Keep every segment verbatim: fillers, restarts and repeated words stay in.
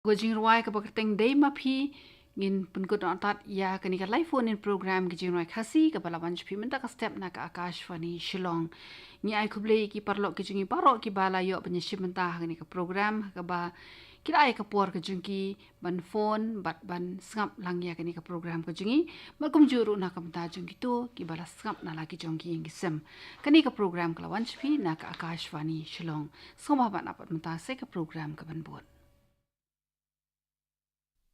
Ka jingrwai kaba kyrteng Dei Ma Phi, ngin pynkut noh tad ïa kane ka live phone in program ka jingrwai Khasi kaba la wan sha phi mynta ka step na ka Akashvani Shillong. Ngi ai khublei ïa ki paralok ki jong ngi baroh kiba la ïoh ban ïashim bynta ha kane ka program, kaba ki la ai ka por ka jong ki ban phone bad ban sngap lang ïa kane ka program ka jong ngi. Bad kumjuh ruh na ka bynta jong kito kiba la sngap na la ki jong ki ïing ki sem. Kane ka program ka la wan sha phi na ka Akashvani Shillong. Sngewbha ban ap pat mynta sa ka program kaban bud.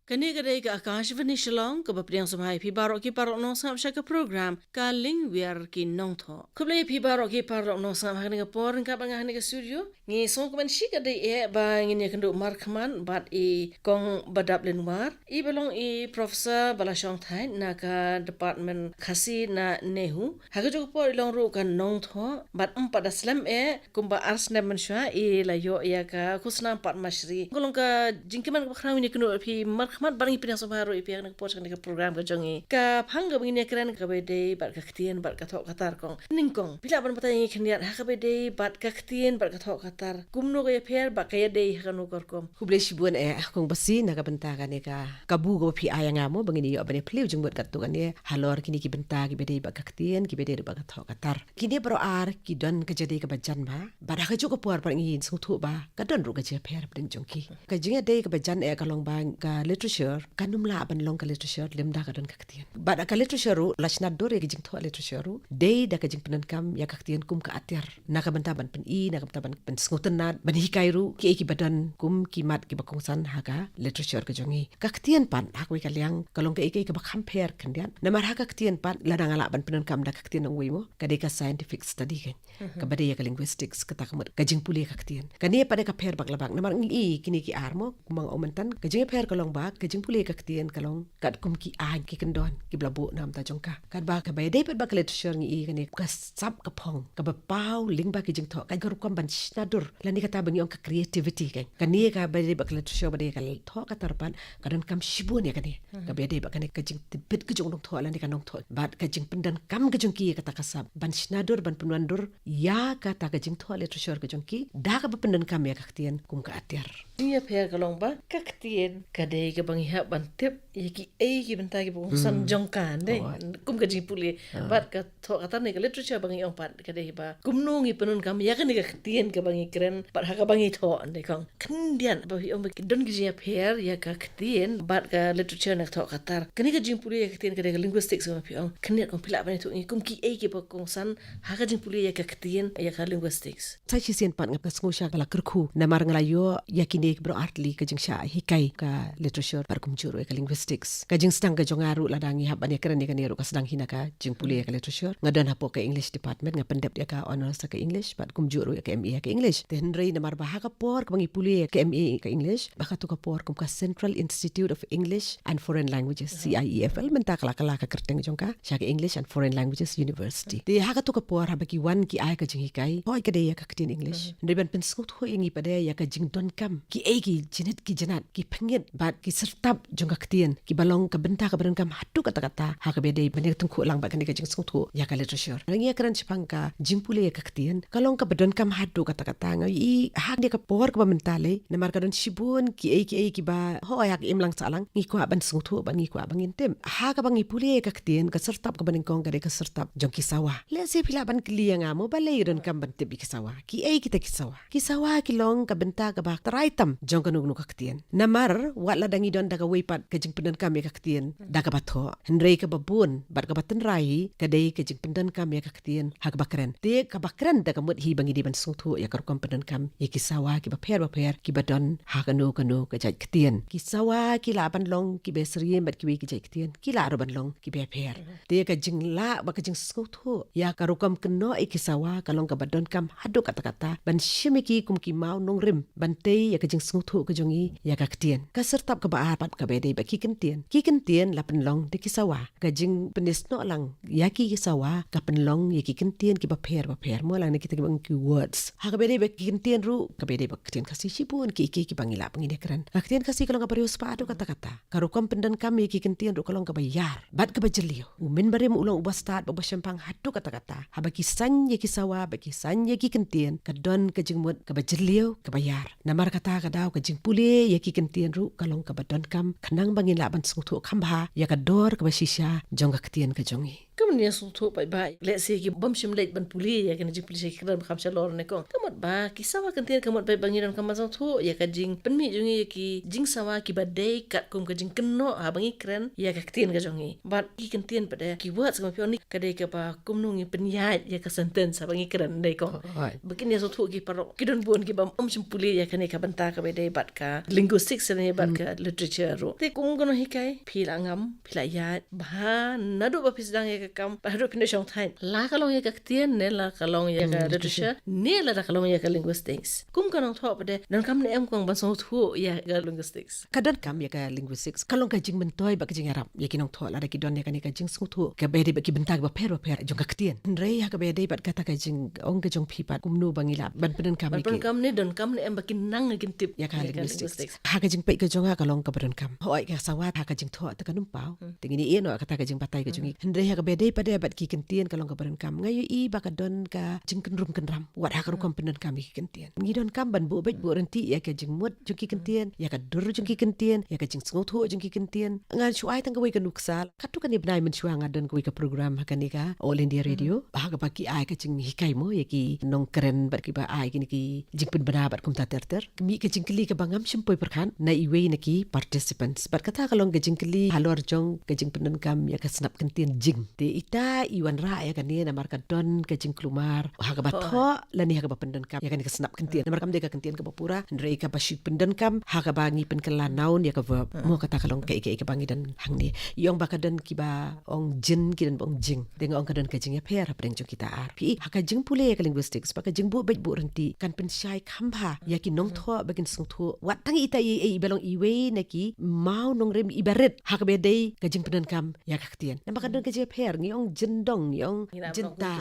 Kane ka dei ka Akashvani Shillong kaba pdiang sngewbha ïa phi baroh ki paralok nongsngap sha ka program Ka Lyngwiar ki Nongthoh. Khublei ïa phi baroh ki paralok nongsngap ha kane ka por, ryngkat bad nga ha kane ka studio. Ngi sngewkmen shikatdei eh ba ngin ïakynduh markhmat bad i Kong Badap Lynwar, iba long i Professor ba la shong thait na ka Department Khasi na NEHU. Ha kajuh ka por i long ruh ka nongthoh bad ym pat da slem eh, kumba ar snem mynshuwa i la ïoh ïa ka khusnam Padma Shri. Ka long ka jingkmen kaba khraw, ngin ïakynduh ïa phi markhmat bad ngi pdiang sngewbha ruh ïa phi ha kane ka por, ha kane ka por sha kane ka program ka jong ngi. Ka phang kaba ngin ïakren kaba dei bad ka ktien bad ka thoh ka tar, Kong. Nyngkong, phi lah ban batai ïa ngi khyndiat ha kaba dei bad ka ktien bad ka thoh ka tar, kumno ka ïapher bad ka ïadei ha kano ka rukom? Khublei shibun eh Kong Basi na ka bynta kane ka kabu kaba phi ai ïa nga mo ba ngin ïoh ban ïa phylliew jingmut katto katne halor kine ki bynta kiba dei bad ka ktien, kiba dei bad ka thoh ka tar. Kine baroh ar ki don ka jingïadei kaba jan bha, bad ha kajuh ka por pat ngi sngewthuh ba ka don ruh ka jingïapher hapdeng jong ki. Ka jingïadei kaba jan eh ka long ba ka literature kam lah ban long ka literature lymda ka don ka ktien. Bad ka literature ruh la shna dur ïa ka jingthoh literature ruh dei da ka jingpyndonkam ïa ka ktien kum ka atiar na ka bynta ban pyni, na ka bynta ban pynsngewtynnad, ban hikai ruh kiei kiba don kum ki mat kiba kongsan ha ka literature ka jong ngi. Ka ktien pat ha kawei ka liang ka long kaei kaei kaba kham pher khyndiat. Namar ha ka ktien pat lada nga lah ban pyndonkam da ka ktien nongwei mo, ka dei ka scientific study, kan, kaba dei ïa ka linguistics, kata ka mut ka jingpule ka ktien. Kane pat dei ka pher bak la bak. Namar ngi i kine ki ar mo, kumba nga ong mynta, ka jingïapher ka long ba ka jingpule ka ktien ka long katkum ki aiñ ki kyndon kiba la buh na ka bynta jong ka. Katba kaba ïadei pat bad ka literature ngi i kane ka sap ka phong kaba paw lyngba ki jingthoh, ka rukom ban shna dur, lane kata ba ngi ong ka creativity, kan. Kane kaba ïadei bad ka literature, ba dei ka thoh ka tar pat, ka donkam shibun ïa kane. Kaba ïadei bad kane ka jingtbit ka jong u nongthoh lane ka nongthoh bad ka jingpyndonkam ka jong ki ïa kata ka sap ban shna dur, ban pynwandur ïa kata ka jingthoh literature ka jong ki da kaba pyndonkam ïa ka ktien kum ka atiar. Jingïapher ka long ba ka ktien ka dei kaba ngi hap ban tip ïa kiei ki bynta kiba kongsan jong ka, dei. Kum ka jingpule. Bad ka thoh ka tar ne ka literature ba ngi ong pat ka dei ba kumno ngi pyndonkam ïa kane ka ktien kaba ngi kren bad ha kaba ngi thoh, dei, Kong. Khyndiat ba phi ong ba ki don ki jingïapher ïa ka ktien bad ka literature ne ka thoh ka tar. Kane ka jingpule ïa ka ktien ka dei ka linguistics kaba phi ong. Khyndiat, Kong, phi lah ban ïathuh ngi kum kiei kiba kongsan ha ka jingpule ïa ka ktien, ïa ka linguistics. Sa shisien pat nga sngewsih ba la kyrkhu namar nga la ïoh ïa kine ki baroh ar tylli ka jingshah hikai ka literature bad kumjuh ruh ïa ka linguistics. Ka jingsdang ka jong nga ruh lada ngi hap ban ïakren ïa kane ruh ka sdang hi na ka jingpule ïa ka literature. Nga don hapoh ka English department, nga pyndep ïa ka honours ha ka English bad kumjuh ruh ïa ka M A ha ka English. Te hynrei namar ba ha ka por kaba ngi pule ïa ka M A ka English, ba kato ka por kum ka Central Institute of English and Foreign Languages, C I E F L, mynta ka la kylla ka kyrteng jong ka sha ka English and Foreign Languages University. Te ha kato ka por haba ki wan ki ai ka jinghikai, hooid ka dei ïa ka ktien English. Hynrei ban pynsngewthuh ïa ngi pat de ïa ka jingdonkam kiei ki jingit ki jinat, ki pyngngeit bad ki syrtap jong ka ktien kiba long ka bynta kaba donkam haduh katta katta ha kaba ïadei ban ïatyngkhuh lang bad kane ka jingsngewthuh ïa ka literature. Ngi ïakren shaphang ka jingpule ïa ka ktien, ka long kaba donkam haduh katta katta. Nga i ha kane ka por kaba mynta lei, namar ka don shibun kiei kiei kiba, hooid, ha ka imlang sahlang ngi kwah ban sngewthuh bad ngi kwah ban ngin tip. Ha kaba ngi pule ïa ka ktien, ka syrtap kaba nyngkong ka dei ka syrtap jong ki sawa. Lehse phi lah ban kylli ïa nga mo, balei donkam ban tip ïa ki sawa? Kiei kita ki sawa? Ki sawa ki long ka bynta kaba trai tam jong kano kano ka ktien. Namar wat lada ngi don da kawei pat ka jingpyndonkam ïa ka ktien da kaba thoh, hynrei kaba bun bad kaba tynrai hi ka dei ka jingpyndonkam ïa ka ktien ha kaba kren. Te kaba kren da ka mut hi ba ngi dei ban sngewthuh ïa ka rukom pyndonkam ïa ki sawa kiba pher bapher kiba don ha kano kano ka jait ktien. Ki sawa ki lah ban long kiba syriem bad kiwei ki jait ktien, ki lah ruh ban long kiba pher. Te ka jinglah bad ka jingsngewthuh ïa ka rukom kynnoh ïa ki sawa ka long kaba donkam haduh katta katta ban shim ïa ki kum ki maw nongrim ban tei ïa ka jingsngewthuh ka jong ngi ïa ka ktien. Ka syrtap kaba Ar pat kaba dei bad ki kyntien. Ki kyntien la pynlong da ki sawa. Ka jingpynsnoh lang ïa ki sawa ka pynlong ïa ki kyntien kiba pher bapher. Mo lang na kita kiba ong ki words. Ha kaba dei bad ki kyntien ruh, kaba dei bad ka ktien Khasi shibun ki, ki, kiba ngi lah ba ngin ïakren. Ka ktien Khasi ka long kaba riewspah haduh katta katta. Ka rukom pyndonkam ïa ki kyntien ruh ka long kaba ïar bad kaba jylliew. U mynbarim u long uba stad bad uba shemphang haduh katta katta. Haba ki saiñ ïa ki sawa bad ki saiñ ïa ki kyntien, ka don ka jingmut kaba jylliew, kaba ïar. Namar kata ka daw ka jingpule ïa ki kyntien ruh ka long kaba donkam, khnang ba ngin lah ban sngewthuh kham bha ïa ka dor kaba shisha jong ka ktien ka jong ngi. Ka mut ïa sngewthuh paidbah, lehse ki bym shym leit ban pule ïa kane ka jingpule sha ki kren ba kham shalor ne kong. Ka mut ba ki sawa kyntien ka mut ba ngi donkam ban sngewthuh ïa ka jingpynmih jong ngi ïa ki jingsawa kiba dei katkum ka jingkynnoh haba ngi kren ïa ka ktien ka jong ngi. Bad ki kyntien pat de, ki words, ka mut phi ong ni ka dei kaba kumno ngi pynïaid ïa ka sentence haba ngi kren, dei kong. Right. Ba kin ïa sngewthuh ki paralok, ki don bun kiba ym shym pule ïa kane ka bynta kaba dei bad ka linguistics ne bad ka literature ruh. Te kum kano hikai, phi la ngam, phi la ïaid bha naduh ba phi sdang ïa ka kam, bad haduh phin da shong thait. La ka long ïa ka ktien ne la ka long ïa ka literature, ne la da ka long ïa ka linguistics. Kum ka nongthoh pat de, donkam ne em kong ban sngewthuh ïa ka linguistics? Ka donkam ïa ka linguistics. Ka long ka jingmyntoi bad ka jingïarap ïa ki nongthoh lada ki don ïa kane ka jingsngewthuh kaba dei bad ki bynta kiba pher bapher jong ka ktien. Hynrei ha kaba dei bad kata ka jingong ka jong phi pat, kumno ba ngi lah ban pyndonkam ïa ki. Ban pyndonkam ne donkam ne em ba kin nang kin tip ïa ka linguistics. Ha ka jingpeit ka jong nga ka long kaba donkam. Hooid, ka sawa ha ka jingthoh te kan ym paw. Te ngin ïohi noh kata ka jingbatai ka jong ngi. Hynrei ha kaba dei pat de bad ki kyntien ka long kaba donkam. Nga ïohi ba ka don ka jingkynrum kynram wat ha ka rukom pyndonkam ïa ki kyntien. Ngi donkam ban buh beit buh ryntih ïa ka jingmut jong ki kyntien, ïa ka dur jong ki kyntien, ïa ka jingsngewthuh jong ki kyntien. Ngan shu ai tang kawei ka nuksa. Katto katne bnai mynshuwa nga don kawei ka program ha kane ka All India Radio, ha kaba ki ai ka jinghikai mo ïa ki nongkren bad kiba ai kine ki jingpynbna bad kumta ter ter. Mih ka jingkylli kaba ngam shym poi pyrkhat na iwei na ki participants. Bad kata ka long ka jingkylli halor jong ka jingpyndonkam ïa ka snap kyntien jing. Te ita i wanrah ïa kane namar ka don ka jingkulmar ha kaba thoh lane ha kaba pyndonkam ïa kane ka snap kyntien. Namar kam dei ka kyntien kaba pura, hynrei kaba shu pyndonkam ha kaba ngi pynkylla noun ïa ka verb. Mo kata ka long kaei kaei kaba ngi don hangne. I ong ba ka don kiba ong jin, ki don ba ong jing. Te nga ong ka don ka jingïapher hapdeng jong kita ar. Phi i, ha ka jingpule ïa ka linguistics, ba ka jingbuh beit buh ryntih kan pynshai kham bha ïa ki nongthoh ba kin sngewthuh wat tang ita i, i ba long iwei na ki maw nongrim iba rit ha kaba dei ka jingpyndonkam ïa ka ktien. Namar ka don ka jingïapher, ngi ong jyndong, ngi ong jynta,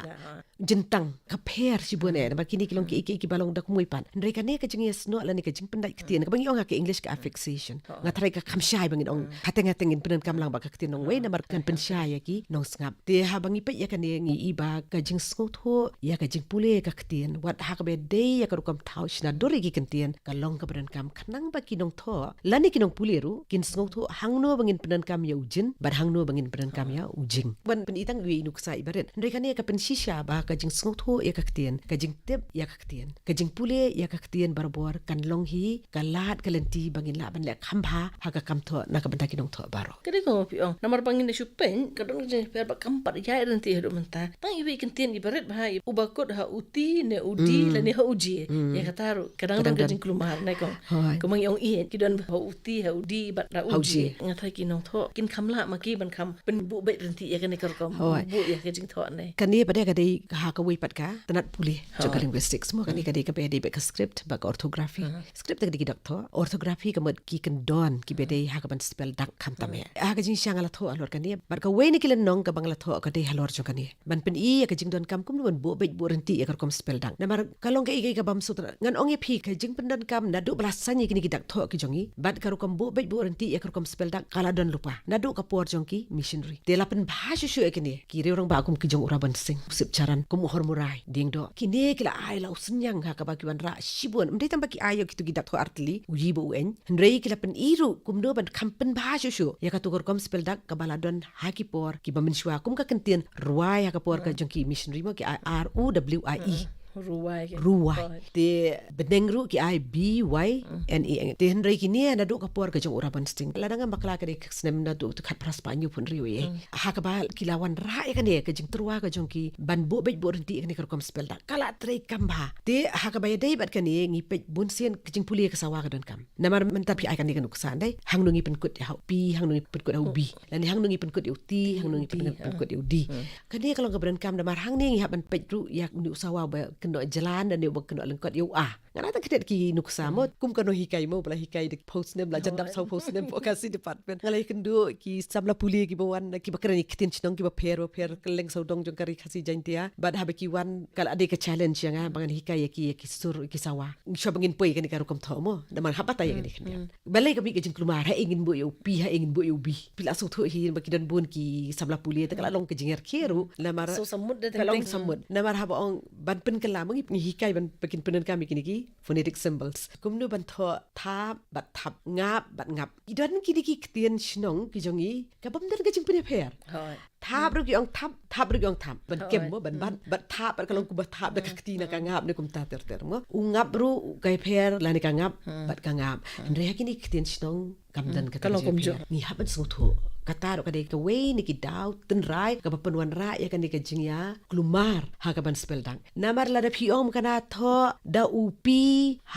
jyntang, ka pher shibun eh. Namar kine ki long kiei kiei kiba long da kumwei pat. Hynrei kane ka jingïasnoh lane ka jingpyndait ktien, kaba ngi ong ha ka English ka affixation. Nga tharai ka kham shai ba ngin ong hateng hateng ngin pyndonkam lang bad ka ktien nongwei namar kan pynshai ïa ki nongsngap. Te haba ngi peit ïa kane ngi i ba ka jingsngewthuh ïa ka jingpule ïa ka ktien wat ha kaba dei ïa ka rukom thaw shna dur ïa ki kyntien ka long kaba donkam khnang ba ki nongthoh lane ki nongpule ruh kin sngewthuh hangno ba ngin pyndonkam ïa u jin bad hangno ba ngin pyndonkam ïa u jing. Ban pyni tang iwei i nuksa iba rit. Hynrei kane ka pynshisha ba ka jingsngewthuh ïa ka ktien, ka jingtip ïa ka ktien, ka jingpule ïa ka ktien barabor kan long hi ka lad ka lynti ba ngin lah ban leh kham bha ha ka kam thoh na ka bynta ki nongthoh baroh. Ka dei kumba phi ong, namar ba ngin da shu peit ka don ka jingïapher bad kam pat ïaid ryntih haduh mynta. Tang iwei i kyntien iba rit bha, uba kut ha u T ne u D lane ha u J. Ïa kata ruh ka dang don ka jingkulmar ne kong. Kumba ngi ong ïeit, ki don ha u T, ha u D bad ha u J. Nga tharai ki nongthoh kin kham lah ma ki ban kham pynbuh beit ryntih ïa kane ka rukom buh ïa ka jingthoh ne. Kane pat de ka dei ha kawei pat ka tnat pule jong ka linguistics mo, kane ka dei kaba dei bad ka script bad ka orthography. Script ka dei ki dak thoh, orthography ka mut ki kyndon kiba dei ha kaban spell dak khamtam eh. Ha ka jingshisha nga la thoh halor kane bad kawei na ki lynnong kaba nga la thoh ka dei halor jong kane. Ban pyni ïa ka jingdonkam kumno ban buh beit buh ryntih ïa ka rukom spell dak. Namar ka long kaei kaei kabym sngewtynnat. Ngan ong ïa phi ka jingpyndonkam naduh ba la saiñ ïa kine ki dak thoh ki jong ngi bad ka rukom buh beit buh ryntih ïa ka rukom spell dak ka la don lypa naduh ka por jong ki missionary. Te la pynbha shuh shuh ïa kine ki riewrangbah kum ki jong u Rabon Singh, u Sipcharan, kum u Hormurai Diengdoh. Kine ki la ai la u synñiang ha kaba ki wanrah shibun. Ym dei tang ba ki ai ïa kito ki dak thoh artylli, u yi bad u eiñ. Hynrei ki la pyni ruh kumno ban kham pynbha shuh shuh ïa kato ka rukom spell dak kaba la don ha ki por kiba mynshuwa, kum ka kyntien rwai ha ka por ka jong ki missionary mo, ki ai R U W I E. Rwai. Rwai. Te bneng ruh ki ai B Y N E N G. Te hynrei kine naduh ka por ka jong u Rabon Singh. Lada ngam bakla ka dei ka snem naduh tu khatphra spah hynñiewphew hynriew eh. Ha kaba ki la wanrah ïa kane ka jingtyrwa ka jong ki ban buh beit buh ryntih ïa kane ka rukom spell dak. Ka la trei kham bha. Te ha kaba ïadei bad kane ngi peit bunsien ka jingpule ka sawa ka donkam. Namar mynta phi ai kane ka nuksa, dei hangno ngi pynkut ïa u P, hangno ngi pynkut ïa u B. Lane hangno ngi pynkut ïa u T, hangno ngi pynkut ïa u D. Kane ka long kaba donkam namar hangne ngi hap ban peit ruh ïa une u sawa ba kynnoh jlan lane ba kynnoh lyngkot ïa u A. Nga la tang khyndiat ki nuksa mo, kum ka nonghikai mo, ba la hikai da ki phew snem, la jan dap saw phew snem hapoh Khasi department. Nga la ïakynduh ki samla pule kiba wan, kiba kren ïa ki ktien shnong kiba pher ba pher, kylleng sawdong jong ka Ri Khasi Jaiñtia. Bad haba ki wan, ka la dei ka challenge ïa nga ba ngan hikai ïa ki, ïa ki sur, ïa ki sawa. Shuwa ba ngin poi kane ka rukom thoh mo, namar hap batai ïa kane khyndiat. Balei ka mih ka jingkulmar, haei ngin buh ïa u P, haei ngin buh ïa u B. Phi la sngewthuh hi ba ki don bun ki samla pule, te ka la long ka jingïarkhie ruh, namar, so samut da ka long teng teng samut. Namar haba ong ban pynkylla mo, ngi, ngi hikai ban, ba kin pyndonkam ïa kine ki phonetic symbols. Kumno ban thoh thap bad thap, ngap bad ngap. Ki don kine ki ktien shnong ki jong ngi, ka bym don ka jingpynïapher. Hooid. Thap ruh ki ong thap, thap ruh ki ong thap. Ban kem mo, ban, ban, bad thap, bad ka long kumba thap da ka kti na ka ngap ne kumta ter ter mo. U ngap ruh, u ka ïapher lane ka ngap bad ka ngap. Hynrei ha kine ki ktien shnong kam don kata ka jingïapher. Ngi hap ban sngewthuh. Kata ruh ka dei kawei na ki daw tynrai kaba pynwanrah ïa kane ka jingïakulmar ha kaban speldak. Namar lada phi ong kane thoh da u P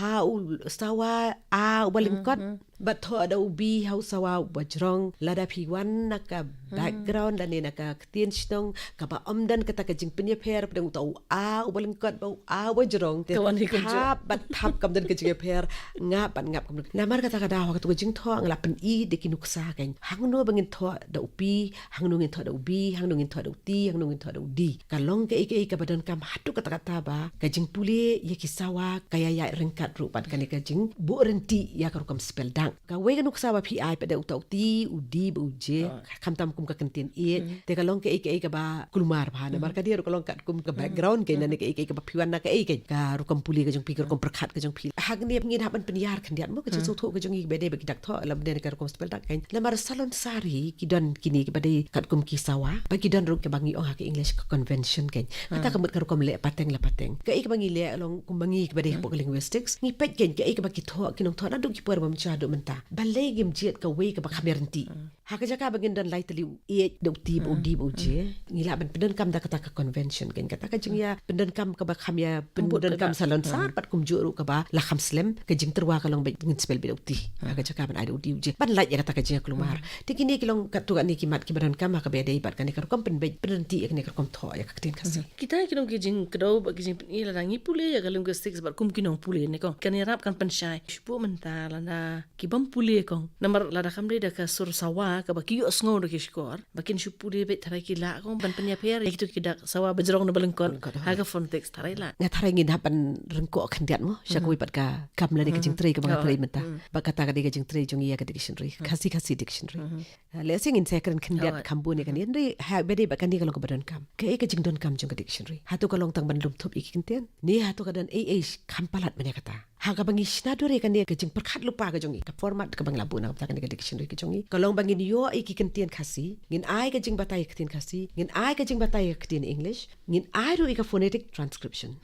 ha u sawa A uba lyngkot, bad thoh da u B ha u sawa uba jrong, lada phi wan na ka background lane na ka ktien shnong kaba ym don kata ka jingpynïapher, pdeng uta u A uba lyngkot bad u A uba jrong, te ka wan hi kumjuh. Thap bad thap kam don ka jingïapher, ngap bad ngap kam don. Namar kata ka daw ha kato ka jingthoh nga la pyni da ki nuksa kein. Hangno ba ngin thoh da u P, hangno ngin thoh da u B, hangno ngin thoh da u T, hangno ngin thoh da u D. Ka long kaei kaei kaba donkam haduh katta katta ba ka jingpule ïa ki sawa ka ïaid ryngkat ruh bad kane ka jingbuh rynti ïa ka rukom speldak. Kawei ka nuksa ba phi ai pat da uta u T, u D bad u J, khamtam kum ka kyntien ïeit. Te ka long kaei kaei kaba kulmar bha, namar kane ruh ka long katkum ka background kein, ne kaei kaei kaba phi wan na kaei kein, ka rukom pule ka jong phi, ka rukom pyrkhat ka jong phi. Hangne ngin hap ban pynïar khyndiat mo ka jingsngewthuh ka jong ngi ba dei ba ki dak thoh lane ka rukom speldak kein. Namar salon sari ki don kine kiba dei katkum ki sawa, bad ki don ruh kaba ngi ong ha ka English ka convention kein. Kata ka mut ka rukom leh pateng la pateng. Kaei kaba ngi leh long kumba ngi kiba dei hapoh ka linguistics, ngi peit kein kaei kaba ki thoh, ki nongthoh naduh ki por ba mynshwa haduh mynta. Balei ngim jied kawei kaba kham ïarynti? Ha ka jaka ba ngin don lai tylli u H, da u T bad u D bad u J, ngi lah ban pyndonkam da kata ka convention kein, kata ka jingïapyndonkam kaba kham ïa pyndonkam salonsar, bad kumjuh ruh kaba la kham slem, ka jingtyrwa ka long ba ngin spell beit da u T ha ka jaka ban ai da u D u J ban lait ïa kata ka jingïakulmar. Te kine ki long katto katne ki mat kiba donkam ha kaba ïadei bad kane ka rukom pynbeit pynrynti ïa kane ka rukom thoh ïa ka ktien Khasi. Kita ki long ki jingkdew bad ki jingpyni lada ngi pule ïa ka linguistics bad kum ki nongpule ne kong, kan ïarap kan pynshai. Shu buh mynta lada ki bym pule kong. Namar lada kam dei da ka sur sawa kaba ki ïohsngew da ki shkor, ba kin shu pule beit, tharai ki lah kong ban pynïapher ïa kito ki dak sawa ba jrong ne ba lyngkot ha ka phonetics, tharai lah. Nga tharai ngin hap ban ryngkoh khyndiat mo sha kawei pat ka kam lane ka jingtrei kaba nga trei mynta. Bad kata ka dei ka jingtrei jong ngi ïa ka dictionary, Khasi Khasi dictionary. Ah, lehse ngin sa kren khyndiat kham bun ïa kane, hynrei ha ba dei bad kane ka long kaba donkam. Kaei ka jingdonkam jong ka dictionary? Hato ka long tang ban lum thup ïa ki kyntien? Ne hato ka don ei ei kham palat ban ïa kata? Ha kaba ngi shna dur ïa kane ka jingpyrkhat lypa ka jong ngi, ka format kaba ngi la buh na ka bynta kane ka dictionary ka jong ngi, ka long ba ngin ïoh ïa ki kyntien Khasi, ngin ai ka jingbatai ïa ka ktien Khasi, ngin ai ka jingbatai ïa ka ktien English, ngin ai ruh ïa ka phonetic transcription.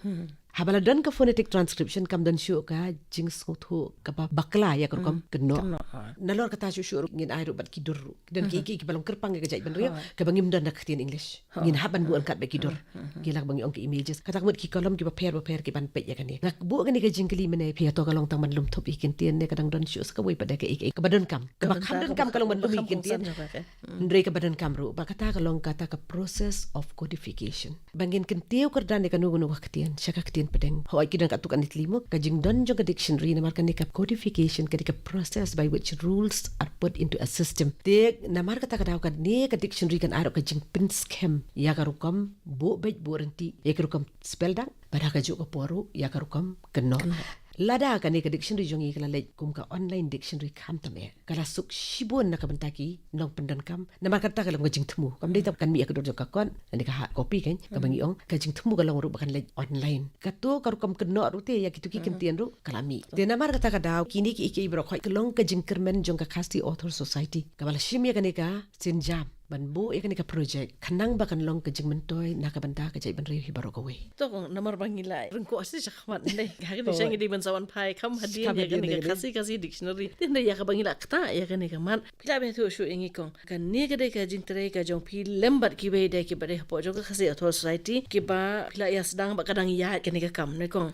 Haba la don ka phonetic transcription kam don shuh ka jingsngewthuh kaba bakla ïa ka rukom kynnoh. Nalor kata shuh shuh ruh ngin ai ruh bad ki dur ruh. Don ki, ki, kiba long kyrpang ïa ka jaitbynriew kaba ngim don da ka ktien English. Ngin hap ban buh ryngkat bad ki dur. Ki lah ba ngi ong ki images. Kata ka mut ki kolom kiba pher bapher kiban peit ïa kane. Nga buh kane ka jingkylli mynne, phi, hato ka long tang ban lum thup ïa ki kyntien ne ka dang don shuh sa kawei pat da kaei kaei kaba donkam? Kaba kham donkam ka long ban lum ïa ki kyntien, hynrei kaba donkam ruh, ba kata ka long kata ka process of codification. Ba ngin kyntiew kyrdan ïa kano kano ka ktien sha ka ktien pdeng. Hooid, ki don katto katne tylli mo ka jingdon jong ka dictionary, namar kane ka codification ka dei ka process by which rules are put into a system. Te namar kata ka daw kane ka dictionary kan ai ruh ka jingpynskhem ïa ka rukom buh beit buh rynti ïa ka rukom speldak, bad ha kajuh ka por ruh ïa ka rukom kynnoh. Lada kane ka dictionary jong ngi ka la leit kum ka online dictionary, khamtam eh ka la suk shibun na ka bynta ki nongpyndonkam. Namar kata ka long ka jingthmu, kam dei tang kan mih ïa ka dur jong ka kot lane ka hard copy kein, kaba ngi ong, ka jingthmu ka long ruh ba kan leit online. Kato ka rukom kynnoh ruh te ïa kito ki kyntien ruh ka la mih. Te namar kata ka daw kine kiei kiei baroh khoit ka long ka jingkyrmen jong ka Khasi Author Society kaba la shim ïa kane ka sienjam ban buh ïa kane ka project khnang ba kan long ka jingmyntoi na ka bynta ka jaitbynriew hi baroh kawei. To kong, namar ba ngi la ryngkoh shi shakhmat ne, ha kane sha ngi dei ban sa wan phai kham hadien ïa kane ka Khasi Khasi dictionary. Te ïa kaba ngi la ktah ïa kane ka mat, phi lah ban ïathuh shuh ïa ngi kong, kane ka dei ka jingtrei ka jong phi lem bad kiwei de kiba dei hapoh jong ka Khasi Author Society kiba phi la ïa sdang bad ka dang ïaid kane ka kam ne kong.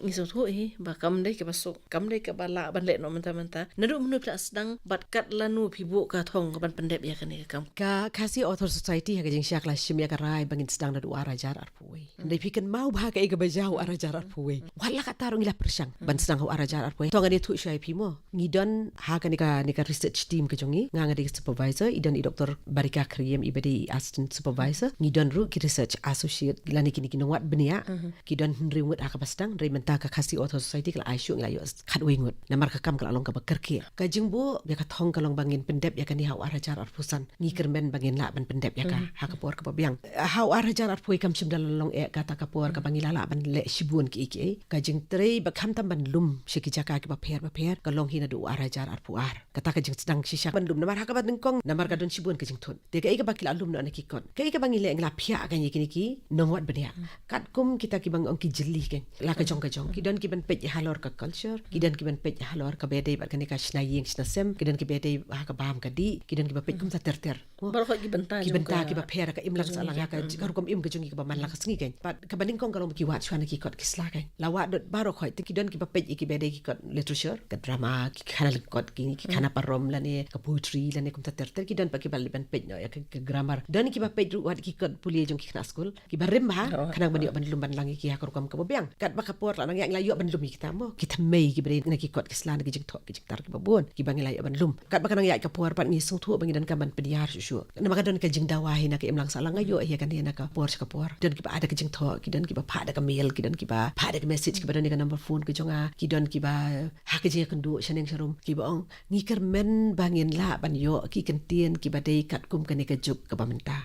Ngi sngewthuh hi ba kam dei kaba suk, kam dei kaba lah ban leh noh mynta mynta. Naduh mynno phi la sdang bad kat lano phi buh ka thong kaban pyndep ïa kane ka kam? Ka Ah, Khasi Author Society ha ka jingshisha ka la shim ïa ka rai ba ngin sdang naduh u ar hajar arphew wei. Hynrei phi kynmaw bha kaei kaba jia u ar hajar arphew wei. Wat la katta ruh ngi la pyrshang ban sdang ha u ar hajar arphew wei. To ngan ïathuh shuwa ïa phi mo. Ngi don ha kane ka, ne ka research team ka jong ngi, nga nga dei supervisor, i don i Doktor Barika Khriem iba dei assistant supervisor, ngi don ruh ki research associate lane kine ki nongwad bniah. Ki don hynriew ngut ha kaba sdang, hynrei mynta ka Khasi Author Society ka la ai shuh, ngi la ïoh khatwei ngut. Namar ka kam ka la long kaba kyrkieh. Ka jingbuh ïa ka thong ka long ba ngin pyndep ïa kane ha u ar hajar arphew san. Ngi kyrmen ba ngin lah ban pyndep ïa ka ha ka por kaba biang. Ha u ar hajar arphew wei kam shym da la long eh kata ka por kaba ngi la lah ban leh shibun kiei kiei. Ka jingtrei ba khamtam ban lum sha ki jaka kiba pher ba pher ka long hi naduh u ar hajar arphew ar. Kata ka jingsdang shisha ban lum namar ha kaba nyngkong namar ka don shibun ka jingthut. Te kaei kaba ki la lum noh na ki kot, kaei kaba ngi leh, ngi la phiah ka ïa kine ki nongwad bniah. Katkum kita kiba ngi ong ki jylliew, la ka jong ka jong. Ki don kiban peit halor ka culture, ki don kiban peit halor kaba ïadei bad kane ka shna ïing shna sem, ki don kiba ïadei ha ka bam ka dih, ki don kiba peit kumta ter ter. Baroh khoit ki bynta, ki bynta kiba pher ka imlang sahlang ha ka rukom im ka jong ngi kaba man la ka sngi, kan. Bad kaba nyngkong ka long ba ki wad shuwa na ki kot ki sla, kan. La wad dot baroh khoit, te ki don kiba peit ïa kiba ïadei ki kot literature, ka drama, ki khana lyngkot, ki, ki khana parom lane ka poetry lane kumta ter ter. Ki don pat kiba leh ban peit noh ïa ka, ka grammar. Don kiba peit ruh wat ki kot pule jong ki khynnah skul kiba rim bha, khnang ban ïoh ban lum ban lang ïa ki ha ka rukom kaba biang. Katba ka por la nang ïaid, ngi la ïoh ban lum ïa kita mo, ki thymmei kiba dei na ki kot ki sla, na ki jingthoh ki jingtar kiba bun kiba ngi la ïoh ban lum. Katba ka nang ïaid ka por pat ngi sngewthuh ba ngi donkam ban pynïar shuh shuh. Namar ka don ka jingdawa hi na ka imlang sahlang, nga ïoh hi kane na ka por sha ka por. Don kiba ai da ka jingthoh, ki don kiba phah da ka mail, ki don kiba phah da ka message, kiba don ïa ka number phone ka jong nga, ki don kiba ha ka jingïakynduh shaneng sharum, kiba ong ngi kyrmen ba ngin lah ban ïoh ki kyntien kiba dei katkum kane ka juk kaba mynta.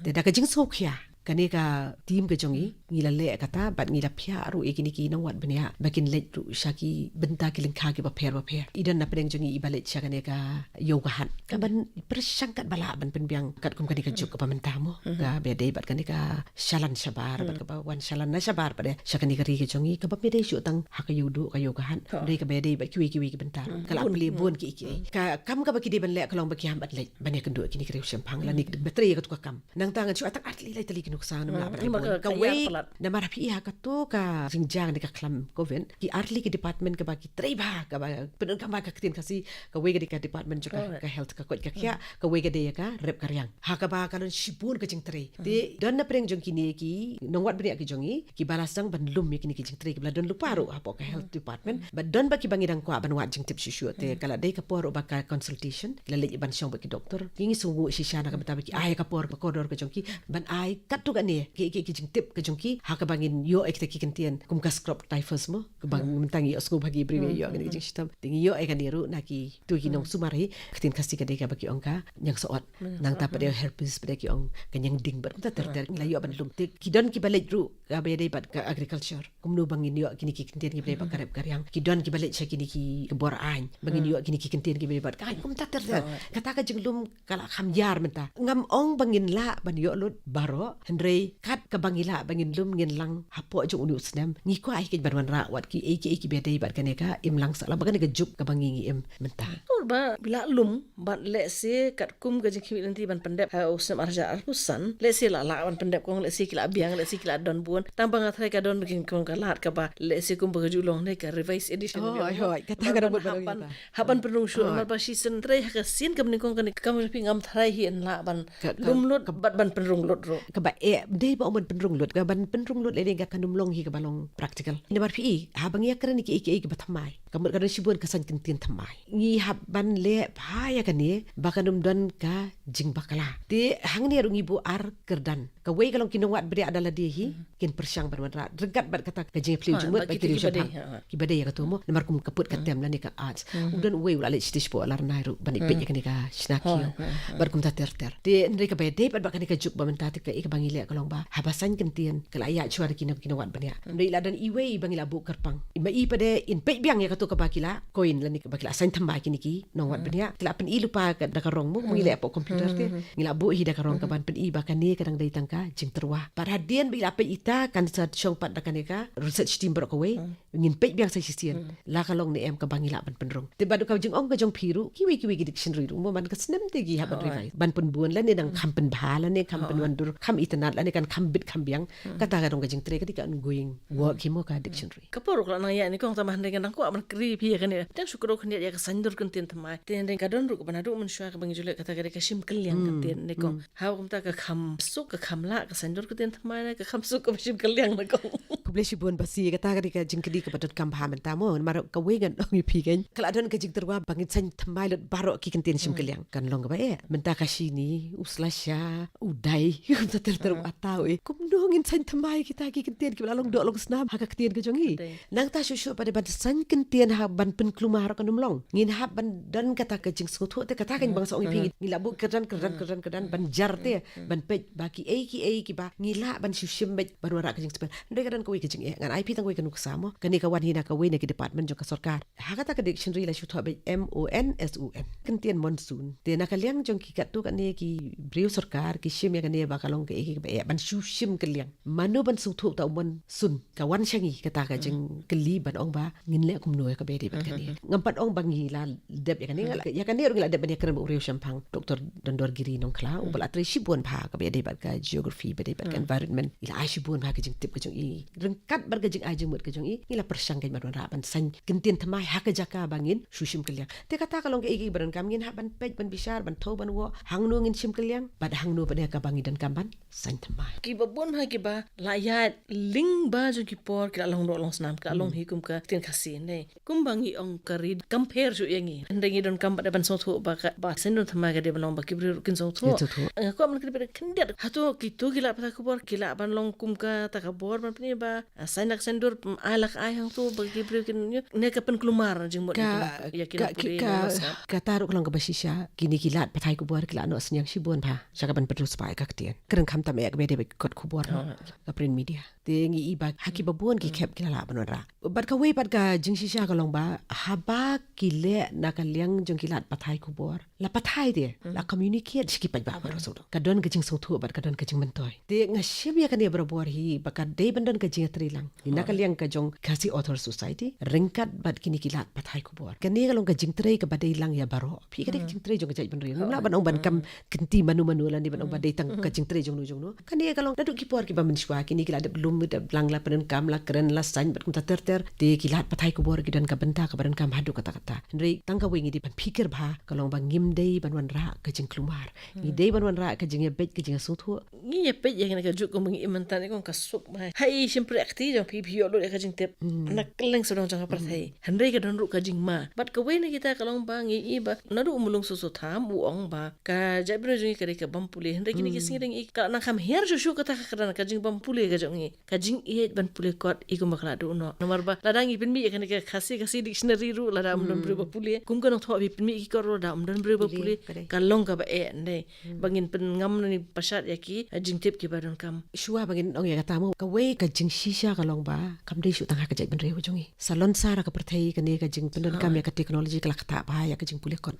Te da ka jingsngewkhia kane ka team ka jong ngi, ngi la leh kata bad ngi la phiah ruh ïa kine ki nongwad bniah ba kin leit ruh sha ki bynta ki lyngkha kiba pher ba pher. I don na pdeng jong ngi iba leit sha kane ka Ïew Ka Hat, kaban pyrshang katba lah ban pynbiang katkum kane ka juk kaba mynta mo, kaba ïadei bad kane ka shalan shabar, bad kaba wan shalan na shabar pat de sha kane ka ri ka jong ngi, kaba ym dei shuh tang ha ka Ïewduh ka Ïew Ka Hat, dei kaba ïadei bad kiwei kiwei ki bynta. Ka la plie bun kiei kiei. Ka kam kaba ki dei ban leh ka long ba ki ham ban leit ban ïakynduh ïa kine ki riewshemphang lane ba trei ïa katu ka kam. Nangta ngan shu ai tang ar tylli lai tylli ki nuksa namar ba kawei, namar phi i ha katu ka jingjia ne ka khlam covid, ki ar tylli ki department kaba ki trei bha, kaba pyndonkam bha ka ktien Khasi, kawei ka dei ka department jong ka health, ka koit ka khiah, kawei ka dei ïa ka rep ka riang. Ha kaba ka don shibun ka jingtrei. Te don na pdeng jong kine ki nongwad bniah ki jong ngi kiba la sdang ban lum ïa kine ki jingtrei kiba la don lypa ruh hapoh ka health department. Bad don ba kiba ngi dang kwah ban wad jingtip shuh shuh, te ka la dei ka por ruh ba ka consultation, ki la leit ban shong bad ki doktor. Ki, ngi sngewnguh shisha na ka bynta ba ki ai ka por ba kordor ka jong ki ban ai katto katne ki, ki, ki jingtip ka jong ki ha kaba ngin ïoh ïa kita ki kyntien kum ka scrub typhus mo, kaba mynta ngi ïohsngew ba ki briew ïoh kane ka jingshitom. Te ngi ïoh ïa kane ruh na kito ki nongsumar hi. Ka ktien Khasi ka dei kaba ki ong ka ñiangsaot. Nangta pat de herpes, pat de ki ong ka ñiangding, bad kumta ter ter. Ngi la ïoh ban lum. Te ki don kiba leit ruh kaba ïadei bad ka agriculture, kumno ba ngin ïoh kine ki kyntien kiba dei bad ka rep ka riang. Ki don kiba leit sha kine ki bor aiñ ba ngin ïoh kine ki kyntien kiba dei bad ka aiñ, kumta ter ter. Kata ka jinglum ka la kham ïar mynta. Ngam ong ba ngin lah ban ïoh lut baroh, hynrei kat kaba ngi lah ba ngin lum, ngin lang hapoh jong une u snem, ngi kwah hi keiñ ban wanrah wat kiei kiei kiba dei bad kane ka imlang sahlang, bad kane ka juk kaba ngi ngi im mynta. Kaba phi lah lum bad lehse katkum ka jingkhmih lynti ban pyndep ha u snem ar hajar arphew san, lehse la lah ban pyndep, kong lehse ki la biang, lehse ki la don bun. Tang ba nga tharai ka don ka, ka lad kaba lehse kumba ka ju long ne ka revised edition. Hooid, hooid, kata ka dang bud ban ong ïa ka. Hap ban pynrung shuh, namar ba shisien trei ha ka sien kaba nyngkong kane ka kam, phi, ngam tharai hi yn lah ban lum lut bad ban pynrung lut ruh. Kaba eh dei ba ong ban pynrung lut, kaban pynrung lut lei ka kan ym long hi kaba long practical. Namar phi i, haba ngi ïakren ïa kiei kiei kiba thymmai, ka mut ka don shibun ka saiñ kyntien thymmai. Ngi hap ban leh bha ïa kane ba kan ym don ka jingbakla. Te hangne ruh ngi buh ar kyrdan. Kawei ka long ki nongwad bniah da lade hi kin pyrshang ban wanrah ryngkat bad kata ka jingïaphylliew jingmut bad ki riewshemphang kiba dei ïa katu mo, namar kum ka put ka tem lane ka arts. U don uwei u la leit shatei shapoh Larnai ruh ban ïa peit ïa kane ka shna khiew bad kumta ter ter. Te hynrei kaba ïadei bad kane ka juk ba mynta, te kaei kaba ngi leh ka long ba haba saiñ kyntien ka la ïaid shuwa da ki nong, ki nongwad bniah. Hynrei la don iwei ba ngi la buh kyrpang, i ma i pat de in peit biang ïa katu kaba ki la coin lane kaba ki la saiñ thymmai kine ki nongwad bniah. Ki la pyni lypa ka da ka rong mo, ngi leh hapoh computer te. Ngi la buh hi da ka rong kaban pyni ba kane ka dang dei tang ka jingtyrwa. Bad hadien ba i la peit ita kan sa shong pat da kane ka research team baroh kawei, ngin peit biang sa shisien la ka long ne em kaba ngi lah ban pynrung. Te bad ka jingong ka jong phi ruh, kiwei kiwei ki dictionary ruh mo, man ka snem te ki hap ban revise, ban pynbun lane nang kham pynbha lane kham pynwandur, kham itynnad lane kan kham bit kham biang. Kata ka dang ka jingtrei, ka dei ka ongoing work hi mo ka dictionary. Ka por ruh ka la nang ïaid nyngkong, tangba hynrei ngan dang kwah ban kri phi ïa kane. Tang shu kdew khyndiat ïa ka saiñdur kyntien thymmai. Te hynrei ka don ruh kaba naduh mynshuwa kaba ngi ju leh kata ka dei ka shim kylliang kyntien ne kong. Ha kumta ka kham suk, ka kham lah ka saiñdur kyntien thymmai ne ka kham suk kaba shim kylliang ne kong. Khublei shibun Basi, kata ka dei ka jingkylli kaba donkam bha mynta mo. Namar kawei ngan ong ïa phi kan, ka la don ka jingtyrwa ba ngin saiñ thymmai lut baroh ki kyntien shim kylliang. Kan long kaba eh, mynta ka shini, u slasha, u dai, kumta ter ter, u ata, u eh. Kumno ngin saiñ thymmai kita ki kyntien kiba la long doh long snam ha ka ktien ka jong ngi. Nangta shuh shuh pat ban saiñ kyntien ha ban pynkulmar ruh kan ym long. Ngin hap ban don kata ka jingsngewthuh, te kata kan bang sa ong ïa phi, ngi la buh kyrdan kyrdan kyrdan kyrdan ban jar te, ban peit ba kiei kiei kiba ngi lah ban shu shim beit ban wanrah ka jingspel. Hynrei ka don kawei ka jingeh, ngan ai phi tang kawei ka nuksa mo. Kane ka wan hi na kawei na ki department jong ka sorkar. Ha kata ka dictionary la shu thoh beit M O N S U N, kyntien monsoon. Te na ka liang jong ki katto katne ki briew sorkar ki shim ïa kane ba ka long kaei kaei kaba eh ban shu shim kylliang. Mano ban sngewthuh ta u monsoon? Ka wan sha ngi kata ka jingkylli ban ong ba ngin leh kumno ïa kaba ïadei bad kane. Ngam pat ong ba ngi la dep ïa kane, ïa kane ruh ngi la dep ban ïakren bad u riewshemphang Doktor Dondor Giri Nongkhlaw, uba la trei shibun bha kaba ïadei bad ka geography, ba ïadei bad ka environment. I la ai shibun bha ka jingtip ka jong i. Ryngkat bad ka jingai jingmut ka jong i, ngi la pyrshang kein ban wanrah ban saiñ kyntien thymmai ha ka jaka ba ngin shu shim kylliang. Te kata ka long kaei kaei ba donkam, ngin hap ban peit, ban bishar, ban thew, ban wad hangno ngin shim kylliang bad hangno pat ïa kaba ngi donkam ban saiñ thymmai. Kiba bun ha kiba la ïaid lyngba jong ki por ki la long doh long snam, ki la long hi kum ka ktien Khasi ne. Kumba ngi ong ka ri kam pher shuh ïa ngi. Hynrei ngi donkam pat ban sngewthuh ba ka, ba saiñdur thymmai ka dei ban long ba ki briew ruh kin sngewthuh. Kin sngewthuh. Nga kwah ban kylli pat khyndiat, hato kito ki lad pathai khubor ki lah ban long kum kata ka bor ban pyni ba, ah, saiñ la ka saiñdur, mm, ai la ka ai hangto ba ki briew kin ïoh, ne ka pynkulmar jingmut ïa ki nong, ïa ki nongpule, ka, ka, nongpule. Kata ruh ka long kaba shisha, kine ki lad pathai khubor ki la noh synñiang shibun bha sha ka ban pynriewspah ïa ka ktien. Kren khamtam ïa kaba ïadei bad kot khubor, ka print media. Te ngi i ba ha kiba bun ki khep ki la lah ban wanrah. Bad kawei pat ka jingshisha ka long ba haba ki leh na ka liang jong ki lad pathai khubor, la pathai te, la communicate sha ki paidbah baroh sawdong. Ka don ka jingsngewthuh bad ka don ka jingmyntoi. Te nga shim ïa kane barabor hi ba ka dei ban don ka jingïatreilang na ka liang ka jong Khasi Author Society ryngkat bad kine ki lad pathai khubor. Kane ka long ka jingtrei kaba dei lang ïa baroh. Phi, ka dei ka jingtrei jong ka jaitbynriew. Ngim lah ban ong ban kam kynti mano mano lane ban ong ba dei tang ka jingtrei jongno jongno. Kane ka long naduh ki por kiba mynshuwa, kine ki la dep lum, dep lang, la pyndonkam, la kren, la saiñ bad kumta ter ter. Te ki lad pathai khubor ki don ka bynta kaba donkam haduh katta katta. Hynrei tang kawei ngi dei ban phikir bha, ka long ba ngim dei ban wanrah ka jingkulmar. Ngi dei ban wanrah ka jingïabeit, ka jingsngewthuh. Ngi ïapeit ïa kane ka juk kumba ngi im mynta ne, kong, ka suk bha. Ha i shympriahti jong phi, phi ïoh lut ïa ka jingtip na kylleng sawdong jong ka pyrthei. Hynrei ka don ruh ka jingma. Bad kawei na kita ka long ba ngi i ba naduh u Mulung Soso Tham u ong ba ka jaitbynriew jong ngi ka dei ka bym pule. Hynrei kine ki sngi dang i ka nang kham hiar shuh shuh kata ka kyrdan, ka jingbym pule ka jong ngi. Ka jingïeit ban pule kot i kumba ka la duh noh. Namar ba lada ngi pynmih ïa kane ka Khasi, Khasi dictionary ruh, lada ym don briew ba pule, kum ka nongthoh ba pynmih ki kot ruh, lada ym don briew ba pule, ka long kaba eh, ndei. Ba ngin pynngam ne pynshad ïa ki, eh, jingtip kiba donkam. Shuwa ba ngin ong ïa kata mo, kawei ka jingshisha ka long ba kam dei shuh tang ha ka jaitbynriew jong ngi. Sa lon sara ka pyrthei, kane ka jingpyndonkam ïa ka technology ka la ktah bha ïa ka jingpule kot.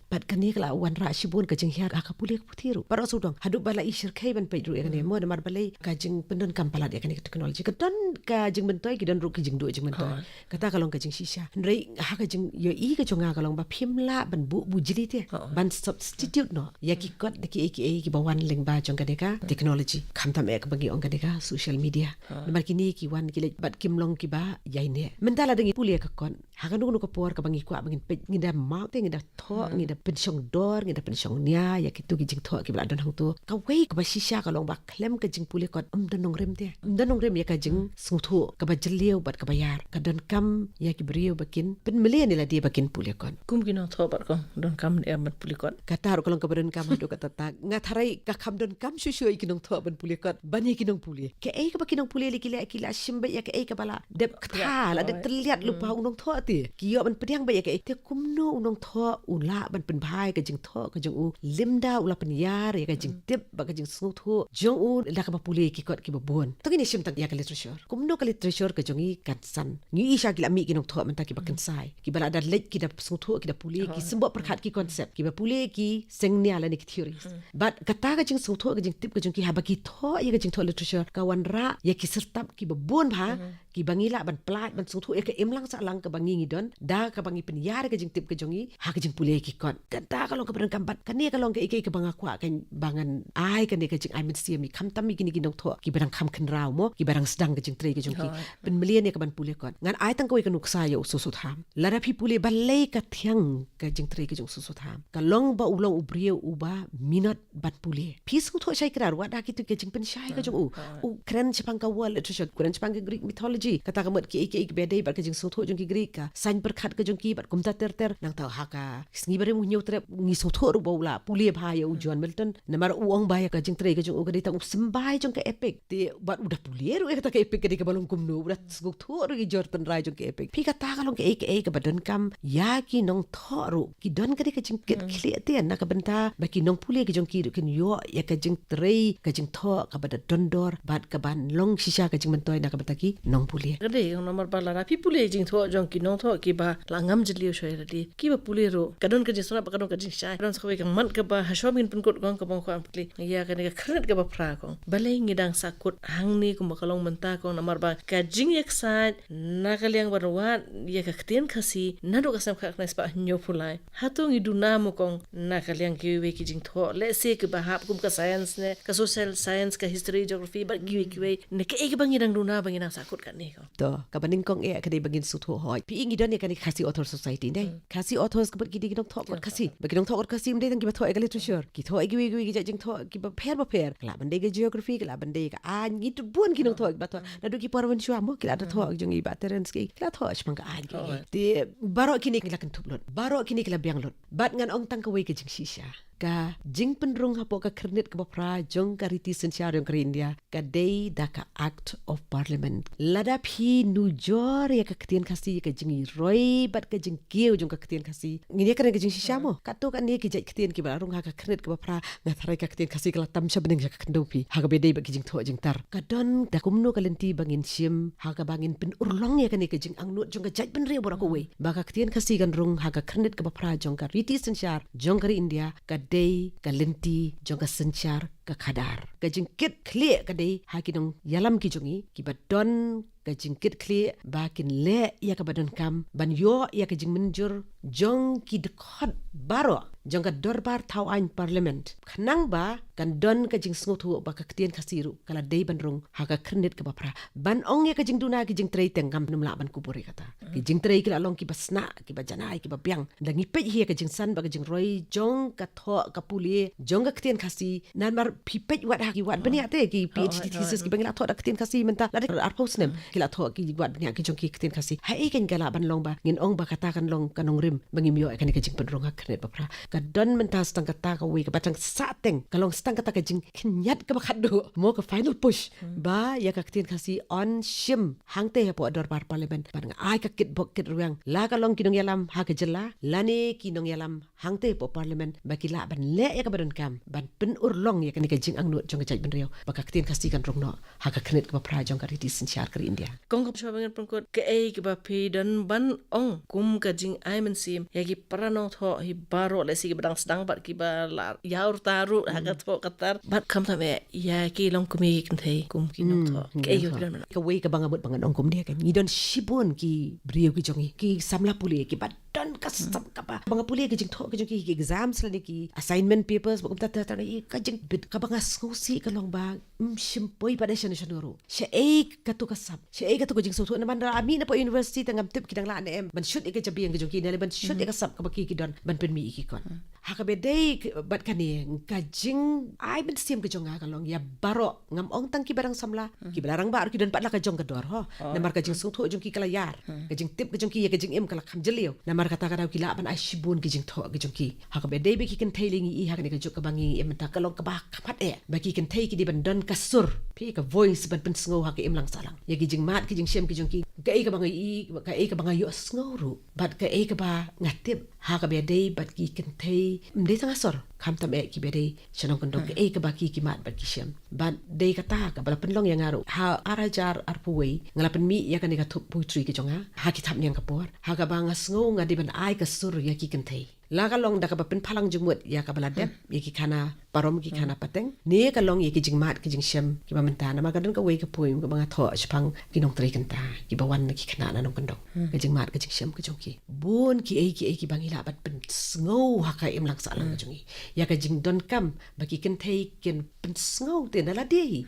Bad kane ka la wanrah shibun ka jinghiar ha ka pule ka puthi ruh. Baroh sawdong, haduh ba la i shyrkhei ban peit ruh ïa kane mo, namar balei, ka jingpyndonkam palat ïa kane ka technology. Ka don ka jingmyntoi, ki don ruh ki jingduh jingmyntoi. Kata ka long ka jingshisha. Hynrei ha ka jingïohi ka jong nga ka long ba phim lah ban buh bujli te, ban substitute noh ïa ki kot da kiei kiei kiba wan lyngba jong kane ka technology. Khamtam eh kaba ngi ong kane ka social media. Namar kine ki wan ki leit bad kim long kiba ïaineh. Mynta lada ngi pule ka kot, ha kano kano ka por kaba ngi kwah ba ngin peit, ngi da map te, ngi da thoh, ngi da pynshong dor, ngi da pynshong nia ïa kito ki jingthoh kiba la don hangto. Kawei kaba shisha ka long ba khlem ka jingpule kot ym don nongrim te. Ym don nongrim ïa ka jingsngewthuh kaba jylliew bad kaba ïar. Ka donkam ïa ki briew ba kin pynmlien ïa lade ba kin pule kot. Kum ki nongthoh bad, kong, donkam ïa ban pule kot. Kata ruh ka long kaba donkam haduh katta katta. Nga tharai ka kham donkam shuh shuh ïa ki nongthoh ban pule kot ban ïa ki nongpule. Kaei kaba ki nongpule lei ki leh, ki la shim beit ïa kaei kaba la dep ktah, la dep tylliat lypa u nongthoh te. Ki ïoh ban pdiang beit ïa kaei. Te kumno u nongthoh u lah ban pynbha ïa ka jingthoh ka jong u lymda u la pynïar ïa ka jingtip bad ka jingsngewthuh jong u da kaba pule ki kot kiba bun. To ngin ïa shim tang ïa ka literature. Kumno ka literature ka jong ngi kan san. Ngi i sha ki la mih ki nongthoh mynta kiba kynsai, kiba la da leit ki da sngewthuh, ki da pule, ki symboh pyrkhat ki concept, kiba pule ki seng nia lane ki theories. Bad kata ka jingsngewthuh, ka jingtip ka jong ki haba ki thoh ïa ka jingthoh literature, ka wanrah ïa ki syrtap kiba bun bha, kiba ngi lah ban pynlait ban sngewthuh ïa ka imlang sahlang kaba ngi ngi don, da kaba ngi pynïar ïa ka jingtip ka jong ngi ha ka jingpule ki kot. Kata ka long kaba donkam bad kane ka long kaei kaei kaba nga kwah kan ba ngan ai kane ka jingai mynsiem ïa khamtam ïa kine ki nongthoh kiba dang kham khynraw mo, kiba dang sdang ka jingtrei ka jong ki. Hooid. Pynmlien ïa ka ban pule kot. Ngan ai tang kawei ka nuksa ïa u Soso Tham. Lada phi pule balei ka thiang ka jingtrei ka jong u Soso Tham, ka long ba u long u briew uba minot ban pule. Phi sngewthuh shai kren wat ha kito ki jingpynshai ka jong u. Hooid. U kren shaphang ka world literature, kren shaphang ka Greek mythology. Kata ka mut kiei kiei kiba dei bad ka jingsngewthuh jong ki Greek, ka saiñ pyrkhat ka jong ki bad kumta ter ter. Nangta ha ka sngi ba rim u Hynñiewtrep ngi sngewthuh ruh ba u la pule bha ïa u John Milton. Namar u ong ba ïa ka jingtrei ka jong u ka dei tang u symbai jong ka epic. Te bad u da pule ruh ïa kata ka epic ka dei kaba long kumno, u da sngewthuh ruh ïa ka jor tynrai jong ka epic. Phi kata ka long kaei kaei kaba donkam ïa ki nongthoh ruh. Ki don ka dei ka jingkit khlieh te na ka bynta ba ki nongpule ka jong ki ruh kin ïoh ïa ka jingtrei ka jingthoh kaba da dondor bad kaban long shisha ka jingmyntoi na ka bynta ki nongpule. Ka dei namar ba lada phi pule jingthoh jong ki nongthoh kiba la ngam jylliew shwa ïa lade, kiba pule ruh ka don ka jingsngewbha, ka don ka jingshai, ka don sa kawei ka mat kaba ha shwa ba ngin pynkut kong kaba nga kwah ban pule ïa kane ka khyrnit kaba phra kong. Balei ngi dang sahkut hangne kumba ka long mynta kong, namar ba ka jingïaksaid na ka liang ban wad ïa ka ktien Khasi naduh ka snem khatkhyndai spah hynñiewphew lai. Hato ngi duna mo kong na ka liang kiwei ki jingthoh, lehse kiba hap kum ka science ne ka social science, ka history, geography bad kiwei kiwei, ne kaei kaba ngi dang duna ba ngi dang sahkut katne kong? To, kaba nyngkong eh ka dei ba ngin sngewthuh hooid. Phi i ngi don ïa kane ka Khasi Author Society ne. Hmm. Khasi authors ka mut ki dei ki nongthoh kot Khasi. Ba ki nongthoh kot Khasi ym dei tang kiba thoh ïa ka literature. Ki thoh ïa kiwei kiwei ki jait jingthoh kiba pher ba pher. Ka lah ban dei ka geography, ka lah ban dei ka aiñ, ngi tip bun ki nongthoh kiba thoh. Naduh ki Por Win Shuam mo, ki la da thoh jong i Bah Terence ki, ki la thoh shaphang ka aiñ ki. Hooid. Te baroh kine ki la kynthup lut. Baroh kine ki la biang lut. Bad ngan ong tang kawei ka jingshisha. Ka jingpynrung hapoh ka khyrnit kaba phra jong ka riti synshar jong ka ri India ka dei da ka Act of Parliament. Lada phi nujor ïa ka ktien Khasi, ïa ka jingroi bad ka jingkiew jong ka ktien Khasi, ngin ïa kren ka jingshisha mo. Kato kane ki jait ktien kiba la rung ha ka khyrnit kaba phra, nga tharai ka ktien Khasi ka la tam sha bneng sha ka khyndew phi ha kaba dei bad ki jingthoh jingtar. Ka don da kumno ka lynti ba ngin shim ha kaba ngin pynurlong ïa kane ka jingangnud jong ka jaitbynriew baroh kawei ba ka ktien Khasi kan rung ha ka khyrnit kaba phra jong ka riti synshar jong ka ri India, ka dei ka lynti jong ka synshar ka khadar. Ka jingkit khlieh ka dei ha ki nongïalam ki jong ngi kiba don ka jingkit khlieh ba kin leh ïa kaba donkam ban ïoh ïa ka jingmynjur jong ki dkhot baroh jong ka dorbar thaw aiñ Parliament, khnang ba kan don ka jingsngewthuh ba ka ktien Khasi ruh ka la dei ban rung ha ka khyrnit kaba phra. Ban ong ïa ka jingduna ki jingtrei te ngam, nym lah ban kubur ïa kata. Ki jingtrei ki la long kiba sna, kiba janai, kiba biang. Da ngi peit hi ïa ka jingsan bad ka jingroi jong ka thoh ka pule jong ka ktien Khasi. Namar phi peit wat ha ki wad bniah te ki PhD thesis kiba ngi la thoh da ka ktien Khasi mynta la dei arphew snem ki la thoh ki wad bniah ki jong ki ktien Khasi. Haei kan ka lah ban long ba ngin ong ba kata kan long ka nongrim ba ngim ïoh ïa kane ka jingpynrung ha ka khyrnit ba phra? Ka don mynta sa tang kata kawei kaba tang sah teng, ka long sa tang kata ka jingkhynñiat kaba khatduh mo, ka final push ba ïa ka ktien Khasi yn shim hangtei hapoh dorbar Parliament. Bad nga ai ka kitbok kitrwiang, la ka long ki nongïalam ha ka jylla lane ki nongïalam hangtei hapoh Parliament ba ki lah ban leh ïa kaba donkam ban pynurlong ïa kane ka jingangnud jong ka jaitbynriew ba ka ktien Khasi kan rung noh ha ka khyrnit kaba phra jong ka riti synshar ka ri India. Kong, kaba shuwa ba ngin pynkut, kaei kaba phi don ban ong kum ka jingai mynsiem ïa ki para nongthoh hi baroh, lehse kiba dang sdang bad kiba la ïa rta ruh ha ka thoh ka tar, bad khamtam eh ïa ki longkmie ki kynthei kum ki nongthoh? Kaei kaba phi don ban ong? Kawei kaba nga mut ba ngan ong kumne, kan ngi don shibun ki briew ki jong ngi, ki samla pule kiba don ka sap kaba, ba nga pule ka jingthoh ka jong ki, ki exams lane ki assignment papers ba kumta ter ter, ka jingbit kaba nga sngewsih ka long ba ym shym poi pat de shano shano ruh. Shaei kato ka sap, shaei kato ka jingsngewthuh? Namar lada mih na pdeng university te ngam tip ki dang lah ne em ban shut ïa ka jabieng ka jong ki, ne lane ban shut ïa ka sap kaba ki ki don ban pynmih ïa ki kot. Ha kaba dei bad kane ka jingai mynsiem ka jong nga ka long ïa baroh, ngam ong tang kiba dang samla, kiba la rangbah ruh ki don pat la ka jong ka dor ho. Namar ka jingsngewthuh jong ki ka la ïar, ka jingtip ka jong ki ïa ka jingim ka la kham jylliew. Namar kata ka daw ki lah ban ai shibun ki jingthoh ki jong ki. Ha kaba dei ba ki kynthei lei, ngi i ha kane ka juk kaba ngi im mynta ka long kaba kham hat eh ba ki kynthei ki dei ban don ka sur, phi, ka voice ban pynsngew ha ka imlang sahlang ïa ki jingmad ki jingshem ki jong ki. Kaei kaba nga i, kaei kaba nga ïohsngew ruh bad kaei kaba nga tip, ha kaba dei bad ki kynthei ym dei tang ha sor, khamtam eh kiba dei shnong kyndong, kaei kaba ki ki mad bad ki shem. Bad dei kata kaba la pynlong ïa nga ruh ha ar hajar arphew wei, nga la pynmih ïa kane ka thup poetry ka jong nga ha ki thapniang ka por, ha kaba nga sngew nga dei ban ai ka sur ïa ki kynthei. La ka long da kaba pynphalang jingmut ïa kaba la dep ïa ki khana parom ki khana pateng. Ne ka long ïa ki jingmad ki jingshem kiba mynta, namar ka don kawei ka poem kaba nga thoh shaphang ki nongtrei kynta kiba wan na ki khynnah na nongkyndong. Ka jingmad ka jingshem ka jong ki. Bun kiei kiei kiba ngi lah ban pynsngew ha ka imlang sahlang ka jong ngi. Ïa ka jingdonkam ba ki kynthei kin pynsngew te na lade hi.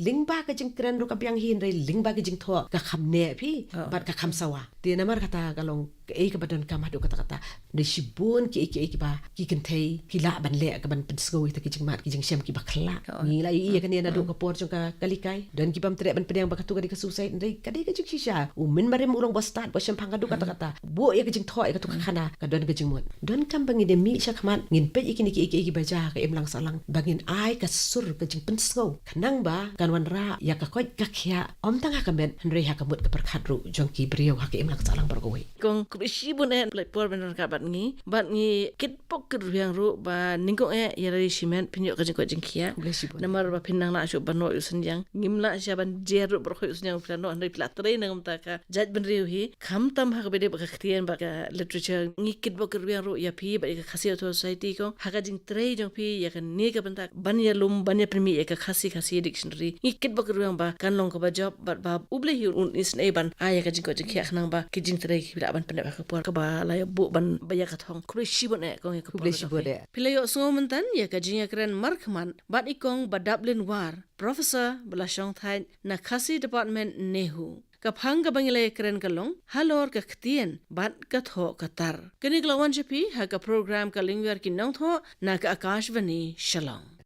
Lyngba ka jingkren ruh ka biang hi, hynrei lyngba ka jingthoh ka kham neh phi bad ka kham sawa. Te namar kata ka long kaei kaba donkam haduh katta katta. Hynrei shibun kiei kiei kiba ki kynthei ki lah ban leh ka ban pynsngew ïa kita ki jingmad ki jingshem kiba khlah. Ngi la ïohi ïa kane naduh ka por jong ka, ka likai. Don kibym treh ban pdiang ba kato ka dei ka suicide, hynrei ka dei ka jingshisha. U mynbarim u long ba stad ba shemphang haduh katta katta. Buh ïa ka jingthoh ïa kato ka khana, ka don ka jingmut. Donkam ba ngin ïa mih shakhmat, ngin peit ïa kine kiei kiei kiba jia ha ka imlang sahlang, ba ngin ai ka sur ka jingpynsngew, khnang ba kan wanrah ïa ka koit ka khiah, ym tang ha ka met hynrei ha ka mut ka pyrkhat ruh jong ki briew ha ka imlang sahlang baroh kawei. Kong, khublei shibun eh, pynlait por ban ïakren bad ngi, bad ngi kitbok kitrwiang ruh ba nyngkong eh ïa lade shimet phin ïoh ka jingkoit jingkhiah. Khublei shibun. Namar ba phin nang lah shuh ban noh ïa u synñiang, ngim lah shuh ban jer ruh baroh ïa u synñiang, phi la noh hynrei phi la trei na ka bynta ka jaitbynriew hi, khamtam ha kaba dei ba ka ktien bad ka literature. Ngi kitbok kitrwiang ruh ïa phi bad ïa ka Khasi Authors' Society, Kong, ha ka jingtrei jong phi ïa kane ka bynta ban ïalum, ban ïapynmih ïa ka Khasi, Khasi Dictionary. Ngi kitbok kitrwiang ba kan long kaba jop bad ba U Blei hi un isynei ban ai ïa ka jingkoit jingkhiah khnang ba ki jingtrei ki lah ban pyndep ha ka por kaba la ïa buh ban ba ïa ka thong. Khublei shibun eh, Kong, ïa ka por. Khublei shibun eh. Phi la ïohsngew mynta ïa ka jingïakren markhmat bad i Kong Badaplin War, Professor ba la shongthait na Khasi Department, NEHU. Ka phang kaba ngi la ïakren ka long halor ka ktien bad ka thoh ka tar. Kane ka la wan sha phi ha ka program Ka Lyngwiar Ki Nongthoh na ka Akashvani Shillong.